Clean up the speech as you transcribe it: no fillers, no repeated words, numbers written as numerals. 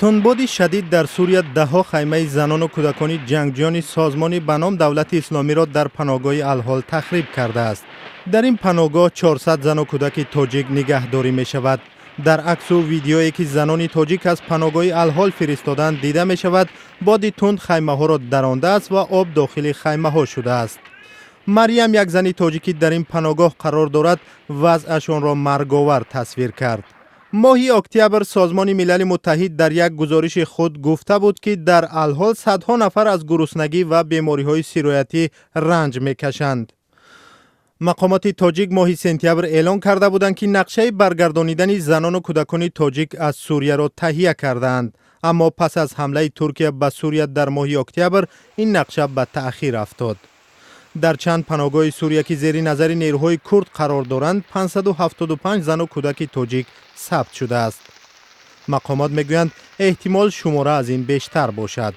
Тундбоди шадид дар Сурия даҳҳо хаймаи занону кӯдакони ҷангҷӯёни созмони ба ном Давлати Исломиро дар паноҳгоҳи Алҳол тахриб кардааст. Дар ин паноҳгоҳ 400 зану кӯдаки тоҷик нигаҳдорӣ мешавад. Дар аксу видеое, ки занони тоҷик аз паноҳгоҳи Алҳол фиристоданд, дида мешавад, боди тунд хаймаҳоро дарондааст ва об дохили хаймаҳо шудааст. Марьям, як зани тоҷикӣ дар ин паноҳгоҳ қарор дорад, вазъашонро марговар тасвир кард. Моҳи октябр Созмони Милали Муттаҳид дар як гузориши худ гуфта буд, ки дар Алҳол садҳо нафар аз гуруснагӣ ва бемориҳои сироятӣ ранҷ мекашанд. Мақомоти тоҷик моҳи сентябр эълон карда буданд, ки нақшаи баргардонидани занону кӯдакони тоҷик аз Сурияро таҳия кардаанд, аммо пас аз ҳамлаи Туркия ба Сурия дар моҳи октябр ин нақша ба таъхир афтод. Дар чанд паноҳгоҳи Сурия, ки зери назари нерӯҳои курд қарор доранд, 575 зану кӯдаки тоҷик сабт шудааст. Мақомот мегӯянд, эҳтимол шумора аз ин бештар бошад.